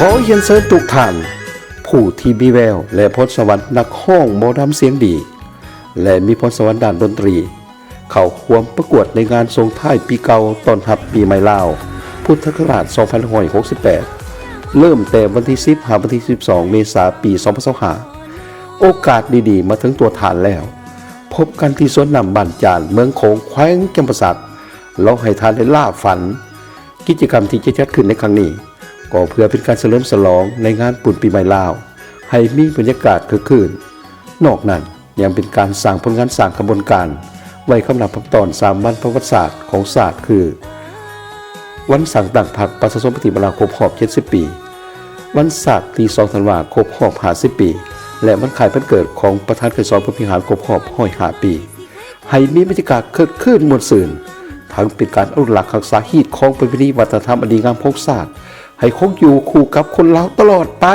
ຂໍຮຽນເຊີນທຸກທ່ານ ຜູ້ທີ່ມີແວວ ແລະ ພອນສະຫວັນນັກຮ້ອງໝໍລຳສຽງດີ ແລະ ມີພອນສະຫວັນດ້ານດົນຕີ ເຂົ້າຮ່ວມປະກວດໃນງານສົ່ງທ້າຍປີເກົ່າຕ້ອນຮັບປີໃໝ່ລາວ ພຸດທະສັກຣາຊສອງພັນຫ້າຮ້ອຍຫົກສິບແປດ ເລີ່ມແຕ່ວັນທີສິບ ຫາວັນທີສິບສອງ ເມສາ ປີສອງພັນຊາວຫ້າ. ໂອກາດດີໆມາເຖິງຕົວທ່ານແລ້ວ. ພົບກັນທີ່ສວນນ້ຳບ້ານຈານ ເມືອງໂຂງ ແຂວງຈຳປາສັກ. ລໍໃຫ້ທ່ານໄດ້ລາຝັນ. ກິດຈະກຳທີ່ຈະຈັດຂຶ້ນໃນຄັ້ງນີ້ ກໍເພື່ອເປັນການສະເຫຼີມສະຫຼອງໃນງານປຸ້ນປີໃໝ່ລາວ ໃຫ້ມີບັນຍາກາດຄຶກຄື້ນ. ນອກນັ້ນ ຍັງເປັນການສ້າງຜົນງານ ສ້າງຂະບວນການ ໄວ້ຄຳນັບພັກຕອນສາມັນປະຫວັດສາດຂອງຊາດ ຄື ວັນສ້າງຕັ້ງພັກປະຊາຊົນປະຕິວັດລາວຄົບຮອບເຈັດສິບປີ, ວັນຊາດທີສອງທັນວາຄົບຮອບຫ້າສິບປີ ແລະ ວັນຄ້າຍວັນເກີດຂອງປະທານໄກສອນ ພົມວິຫານ ຄົບຮອບຮ້ອຍຫ້າປີ. ໃຫ້ມີບັນຍາກາດຄຶກຄື້ນມ່ວນຊື່ນ, ທັງເປັນການອະນຸລັກຮັກສາຮີດຄອງປະເພນີວັດທະນະທຳອັນດີງາມຂອງຊາດ ໃຫ້ຄົງຢູ່ຄູ່ກັບຄົນລາວຕະຫຼອດໄປ.